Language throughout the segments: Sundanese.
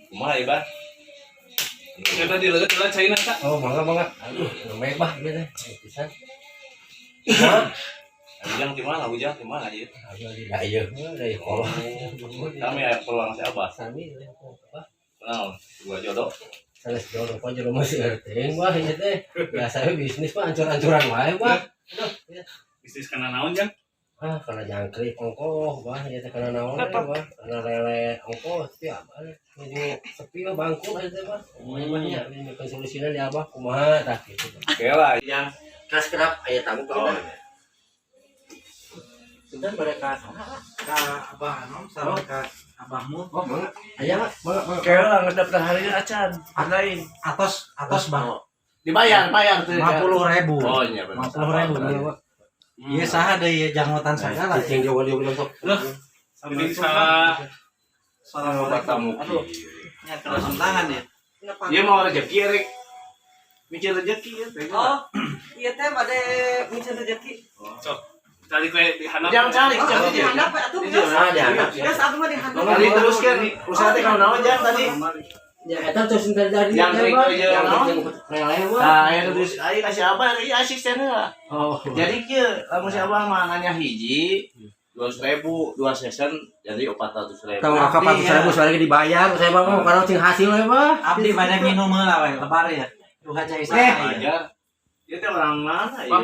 Kumaha ieu? Eta di leueut heula caina ta. Oh, mangga mangga. Aduh, lumayan bah ieu teh. Pisan. Kumaha? Ujang di mana? Ujang di mana ieu? Ayo di dayeuh, dayeuh kolot. Kami aya peluang si Abah. Sami apa? Naon? Dua jodoh. Sanes jodoh kok jelema seueur teuing wah ieu teh. Biasa we bisnis mah ancur-ancuran wae bah. Aduh, ya. Bisnis kana naon, Jang? Ah, kana jangkrik ongkoh bah ieu teh, kana naon we bah. Kana lele ongkoh, tapi abah nuju sepi mah, bangkrut aja teh bah. Kumaha mah nya, ini solusina di abah kumaha tah gitu. Oke lah, Jang. Keras kerap aya tamu. Oh. Kita. Sudah mereka saha? Ka Abah Anom sareng ka Abahmu. Oh, mangga. Aya mah, mangga mangga. Oke lah, geus daftar hari acan. Lain. Atos atos, Bang. Dibayar, bayar tuh. 50.000. Oh iya benar. 50.000. Iya, saha deui ieu janggotan sagala. Cicing jauh dia bilang sok. Loh. Ini salah. Obat tamu. Aduh, nya terus tangan ya. Dia mau rezeki rek. Mikir rezeki ya teh. Oh, iya teh bade miceun rezeki. Sok. Cari kue di handap. Jangan cari, Oh, jangan. di handap we atuh geus. Nah, di handap. Geus abdi mah di handap. Tadi terus kan usaha teh kalau naon Jang tadi. Ya eta terus terjadi. Jangkrik aja, naon? Yang lele mah. Nah, aya terus aya kasih abah, ieu asistennya lah. Oh. Jadi kieu, lamun si abah mah nanya hiji 200.000, dua session jadi 400.000. Kalau ngaka 400.000 soalnya dibayar, saya mah mau karena cing hasil we mah. Abdi bade minum heula we lebar ya. Duka cai Eh, saha ya. ajar. Dia teh orang mana ya?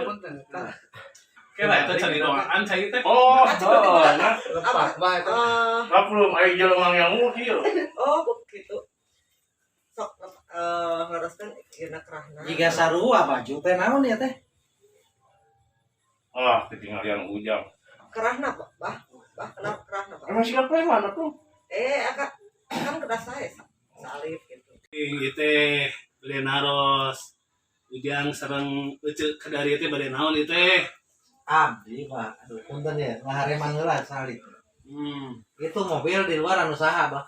Oke lah, itu cari doaan cai teh. Oh, oh, nah, Lepak bae. Eh, belum aya jelema yang kieu. Oh, gitu. Sok eh ngaroskeun ieu kerahna. Jika sarua baju teh naon ya teh? Ah, ketinggalan Ujang. Kerahna, Pak. Bah, bah, kenapa kerahna, Pak? Emang siapa preman atuh? Eh, aka kan kedah saya salib gitu. Ieu teh bade naros. Ujang sareng Ece kadari teh bade naon ieu teh? Abdi, Pak. Aduh, punten ya, ngahareman heula salib. Itu mobil di luar anu saha, Bah?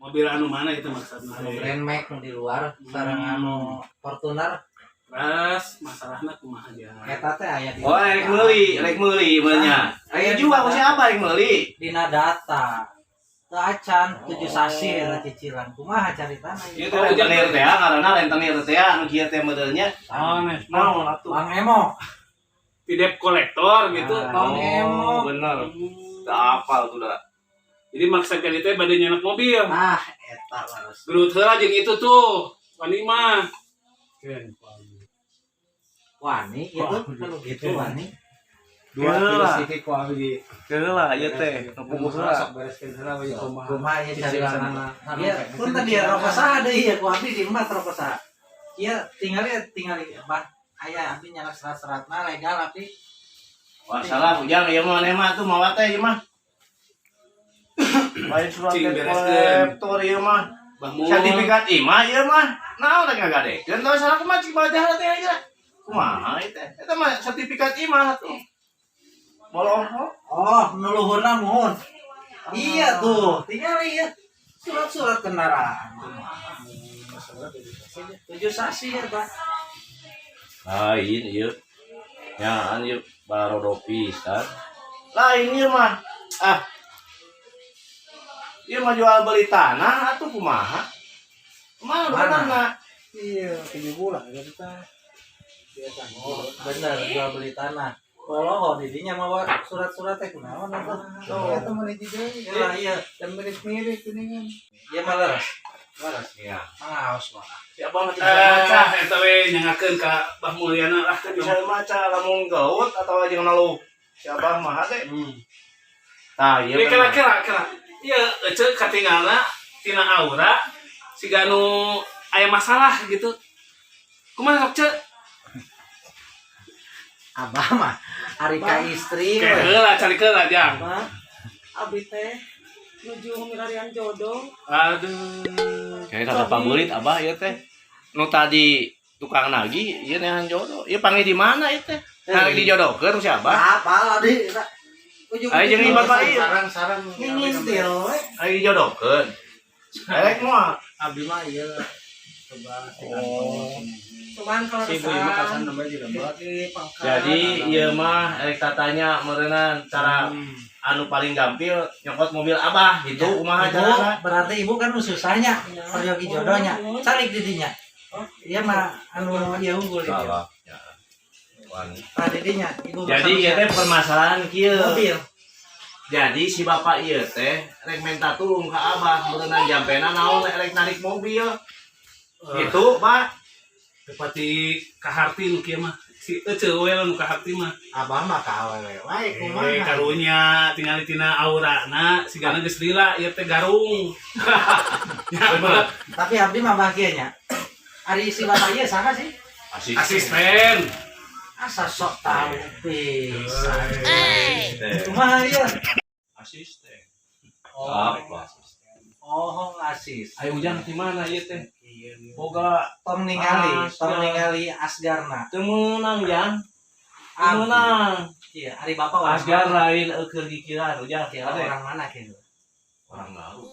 Mobil anu mana itu maksudna? Anu Grand Max nu di luar sareng anu Fortuner. Terus masalahna kumaha aja? Eta teh aya di Oh, rek meuli meunya. Aya juga ku si abah rek meuli. Dina data. Teu acan 7 sasi eta cicilan. Kumaha caritana Ieu ieu? teh rentenir teh, ngaranna rentenir teh anu kieu teh modelnya. Oh, nih. Naon atuh? Bang Emo. Di debt collector gitu. Ah. Bang Emo. Bener. Teu apal tuh dah. Jadi maksa kali teh bade nyenak mobil. Ah, eta harus. Gelut heula jeung itu tuh. Wani mah. Wani gitu, kalau gitu wani. Dua Heula. kilo sikik ku abdi. Heula ieu teh, nepung heula. Sok bereskeun heula we kumaha. Kumaha ieu caritana? Iya, punten dia rokok saha deui ieu ku abdi di emas rokok saha. Ieu tinggal ya tinggal bah aya abdi nyalak serat-seratna legal abdi. Wah, salah Ujang ieu mah maneh mah atuh mawa teh ieu mah. Lain surat Cing, debt bereskeun. collector ieu mah. Bangun. Sertifikat imah ieu mah. Naon rek ngagadekeun teu salah kumaha cik bajah teh aja. Kumaha ieu teh? Eta mah sertifikat imah atuh. Bolong. Oh, nu luhurna muhun. Iya tuh, tinggal iya surat-surat kendaraan. 7 sasi ya, Pak. Lain ieu. Nyaan ieu barodo pisan. Lain ieu mah. Ah. Ieu mah jual beli tanah atuh kumaha? Kumaha Mana? benerna? Iya, 7 bulan ya kita. Biasa. Oh, bener jual beli tanah. Kalau didinya mau surat-surat teh kunaon atuh? Oh, eta mah hiji deui. Iya, iya. Dan mirip-mirip ini kan. Iya mah leres. Leres. Iya. Mangaos mah. Si abah mah teu bisa maca. Eh, eta we nyangakeun ka Bah Mulyana lah. Teu bisa maca lamun geut atawa jeung ngeluh. Si abah mah hade. Tah, ieu. Ini kira kira kira. Iya, ece katingalna tina aura siga anu aya masalah gitu. Kumaha sok, Cek? Abah mah ari ka istri Kayak we. heula cari heula jang. Bah, abdi teh nuju milarian jodoh. Aduh. Kayak kata pabulit abah ieu teh. Nu tadi tukang nagih ieu neangan jodoh. Ieu panggil di mana ieu teh? Nah, rek dijodohkeun si abah. Apa abdi eta? Ujung Ayo jeung bapak ieu. Sarang-sarang ngintil we. Ayo dijodohkeun. Erek moal. Abdi mah ieu Oh. Cuman kalau Si ibu mah kasan namanya di lembut. Di pangkat. Jadi ieu mah rek tatanya meureunan cara anu paling gampil nyokot mobil Abah gitu, kumaha Ibu, carana? berarti ibu kan susahnya Ya. peryogi jodohnya. Calik didinya. Oh. Iya mah anu ieu unggul itu. Salah. Ya. Wani. Tah didinya ibu. Jadi ieu teh permasalahan kieu. Mobil. Jadi si bapak ieu teh rek minta tulung ka Abah meureunan jampena naon rek narik mobil. Gitu, Pak. Tepati kaharti nu kieu mah. Si eceu we nu kaharti mah. Abah mah ka awewe wae Eh, kumaha. karunya tingali tina aurana sigana geus lila ieu teh garung. Ya, Bah. Tapi abdi mah bahagia nya. Ari si bapak ieu saha sih? Asisten. Asa sok tahu pisan. Asisten. Kumaha ieu? Asisten. Oh, Apa? oh asis. Ayo ujang di mana ieu teh? Boga Tong ningali, tong Asgar. ningali Asgarna. Teu meunang, Jang. Teu meunang. Iya, ari bapak orang Asgar mana? lain eueuh gigiran ujang. Kira orang mana gitu? Orang Garut.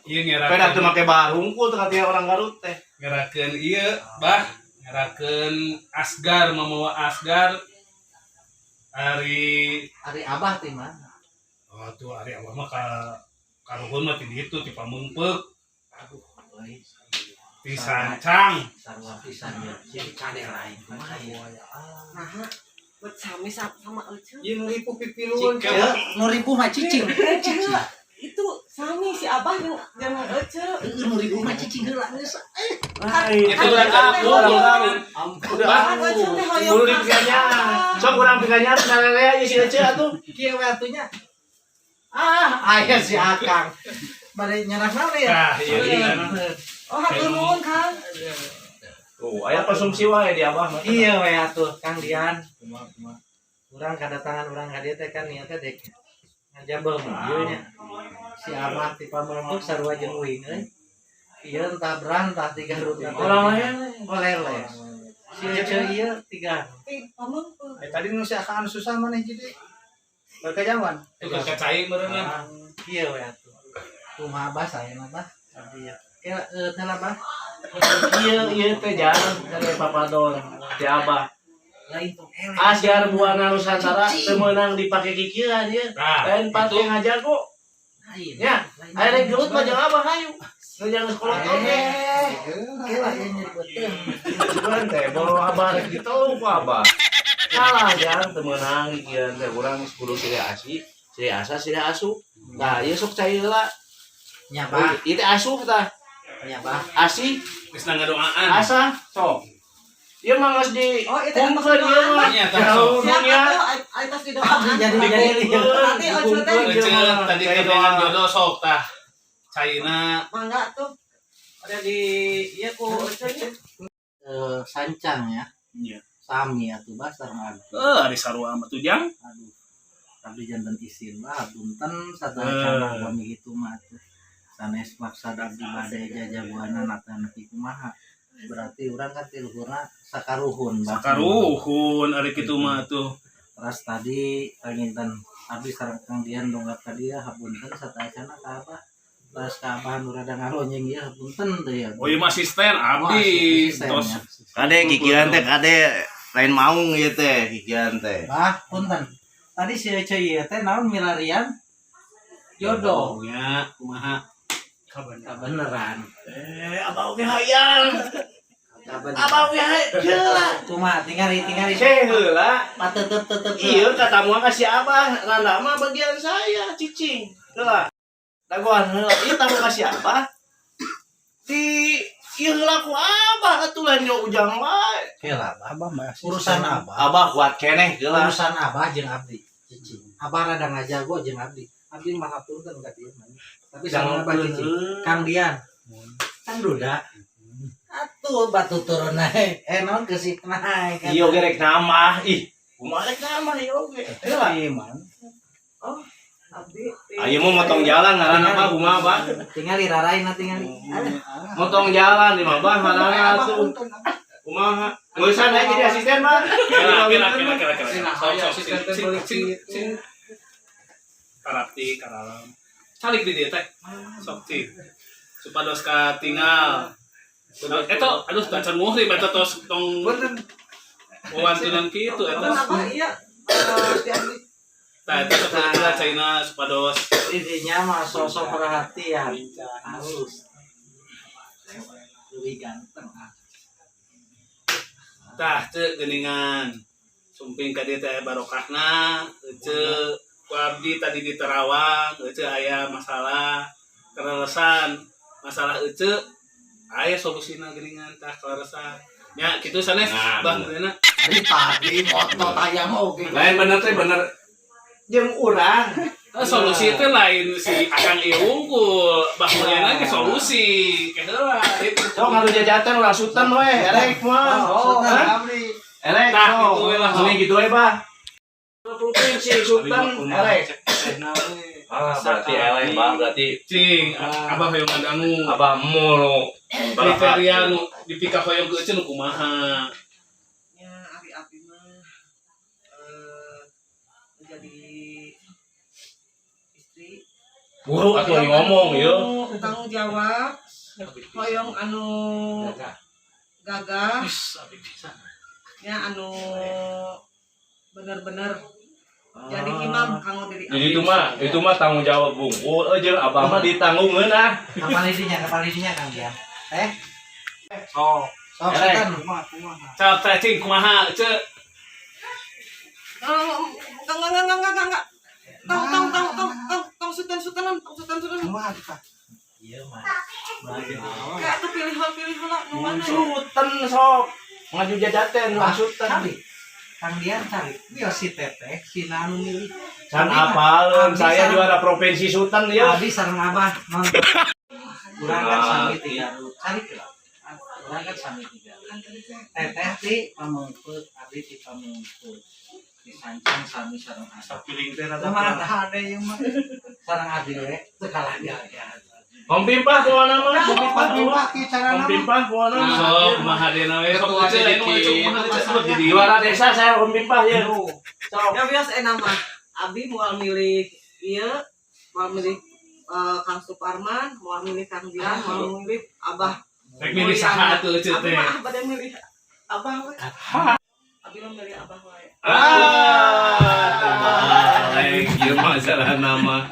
Ieu Peda teu ngerakeun make bahar hungkul teu katia orang Garut teh. Ngerakeun ieu, Bah, ngerakeun Asgar mamawa Asgar ari. Ari abah ti mana? Oh tuh, ari abah mah ka karuhun mah ti ditu, ti Pameungpeuk. Aduh, euy. Ti Sancang. Sarua pisan ya. Jadi kade lain kumaha ieu? Nah, buat sami sama, sama Ece. Ieu nu ripuh pipiluan. Cikew. Ceu, nu ripuh mah cicing. Eh, Ceu, itu sami si Abah yang Ece. Heueuh, nu ripuh mah cicing heula geus. Lain. Itu urang Aku orang Garut. Udah Kan Ece teh hoyong kudu dipikanya. Sok urang pikanya sararea ieu si Ece atuh. Kieu we atunya. Ah, aya si Akang. Bade nyarak naon ya? Tah, ieu ieu. Oh, hatur nuhun, Kang. Tuh, aya konsumsi wae di Abah mah. Iya we atuh, Kang Dian. Urang kedatangan urang ka dieu teh kan niatnya dek ngajabel mobil nya. Si Abah ti Pameungpeuk sarua jeung uing euy. Ieu entah berantah ti Garut. Orang lain. Oh, lele. Si Ece ieu tiga. Ti Pameungpeuk. Eh, tadi nu si akaan susah maneh jadi berkejaman. Tukang kacai meureunna. Iya we atuh. Kumaha abah saya mah bah? Abdi ya. Kela teh lah bah. Ieu ieu teh jalan dari Papador ti Abah. Lain tong eleh. Asgar Buana Nusantara teu meunang dipake kikiran ieu. Tah, Lain pake ngajago. Lain. Ya, Lain. aya rek gelut mah jeung Abah hayu. Nu jangan sekolah oge. Kela ieu nyeri beuteung. Cuman teh bawa Abah rek ditolong ku Abah. Salah jang teu meunang kikiran teh urang kudu silih asi, silih asa, silih asuh. Nah, ieu sok cai heula. Nya bah, Ieu teh asuh tah. nya bah. Asih, Geus ngadoaan. asa, sok. Ieu mah geus di Oh, itu emang kungkeun ieu mah. Nya tah sok. Siap Dunia. atuh, ai tos didoaan. Jadi jadi. Berarti Ece teh Ece tadi kedengan jodoh sok tah. Caina. Mangga tuh. Ada di ieu ku Ece nya. Eh, sancang ya. Iya. Sami atuh bah sareng abdi. Eh, ari sarua mah tuh jang. Aduh. Abdi janten isin bah punten sateuacan upami kitu mah atuh. Sanes maksad abdi bade jajagoanan atanapi kumaha. Berarti urang kan ti luhurna sakaruhun bah. Sakaruhun ari kitu mah tuh. Terus tadi panginten abdi sareng Kang Dian dongkap ka dieu hapunten sateuacanna ka abah. Terus ka abah nu rada ngalonyeng ieu hapunten teh ya. Oh iya mah asisten abdi. Asisten, Tos ya. Kade kikiran teh kade lain maung ieu teh kikiran teh. Bah, punten. Tadi si Ece ieu teh naon milarian jodoh. Nya kumaha? Kabeneran. Eh, abah oge hayang. Kabeneran. Abah oge hayang. Heula. Kumaha tingali tingali. Ceh heula. Patetep tetep. Iya katamu ka si Abah, randa mah bagian saya cicing. Heula. Dagoan heula. Ieu tamu ka si Abah. Di ieu heula ku Abah atuh lain yo ujang wae. Heula, Abah. Abah mah asisten. Urusan abah. Abah kuat keneh heula. Urusan abah jeung abdi. Cicing. Abah rada ngajago jeung abdi. Abdi mah hapunten ka dieu mah. Tapi sareng abah cicing. Kang Dian. Kan duda. Atuh batu turun naik. Eh naon kesik naik. Iya oge rek nambah. Ih, kumaha rek nambah ieu oge. Heula. Iman. Abdi. Ayo mau motong jalan ngaranna mah kumaha, Bah? Tingali raraina tingali. Aduh. Motong jalan di mah Bah ngaranna Abah atuh. punten. Abah. Kumaha? Ngeusan aja jadi asisten mah. Kira kira kira kira kira. Sok Saya sok asisten teh sing beuki sing kitu. sing. Karapti karalam. Calik di dieu teh. Sok cik. Supados katingal. Eta aduh tacan muhrim eta tos tong Punten. wawantunan kitu eta. Punten Abah iya. Ti abdi. Tah eta sok heula caina supados Intinya mah sosok perhatian. Halus. Lebih ganteng. Ah. Tah teu geuningan. Sumping ka dieu teh barokahna, ece ku abdi tadi di Terawang, ece aya masalah kerelesan, masalah ece aya solusina geuningan tah kaleresan. Nya kitu sanes Nah, bah bener. meureunna. Dari tadi moto ayam oke. Lain bener teh bener. Jeung urang. Eh, solusi itu lain si Akang ieu wungkul, bah meureunna ge solusi. Ke heula itu. Sok ngadu jajatan ulah sultan we, erek mah. Oh, Hah? abdi. Erek Tah, sok. gitu we lah. Mending gitu we, Bah. Provinsi sultan erek. Ah, berarti eleh bah berarti Cing, abah hoyong ngadangu. abah mulu. Kriteria nu dipika hoyong ke ece nu kumaha? Nya ari abdi mah menjadi istri. Buru atuh yang ngomong yo. Anu tanggung jawab, hoyong anu gagah, nya anu bener-bener jadi imam kanggo diri Jadi itu mah tanggung jawab bungkul jeung abah mah ditanggungeun ah. Kapan lidinya Kang Dian? Eh, Sok. sok Eleh. sultan. Kumaha kumaha. Cap teh cing kumaha ece? Enggak, enggak, enggak, enggak, enggak, enggak. Tong, tong, tong, tong, tong, tong, sultan, sultanan, tong, sultan, sultanan. Kumaha kita. Iya mah. Kayak tuh pilih hal, pilih hal, nu mana ya? Sultan sok. Ngaju jajaten ulah sultan. Cari. Kang Dian cari. Biar si Teteh, si Nanu milih. Can apaleun saya juara provinsi sultan ya. Abi sareng abah nonton. Urang kan sami ti Garut. Cari ke lah. Urang kan sami ti Garut. Teteh ti Pameungpeuk, abdi ti Pameungpeuk. Di Sancang sami sareng abah. Sapiling teh rada Kumaha tah? hade ieu mah. Sareng abdi we teu kalah gaya. Kompimpah kumaha mah? Pimpah ki carana mah. Kompimpah kumaha mah? Sok kumaha dena we sok ece lain mah ece kumaha ece sok jadi Juara desa saya kompimpah ya. Sok. Ya biasa enak mah. Abi moal milih ieu, moal milih Kang Suparman, moal milih Kang Dian, moal milih Abah. Rek milih saha atuh ece Abi teh. mah bade milih Abah we. Abi mah milih Abah wae. Ah, terbalik ieu masalah nama.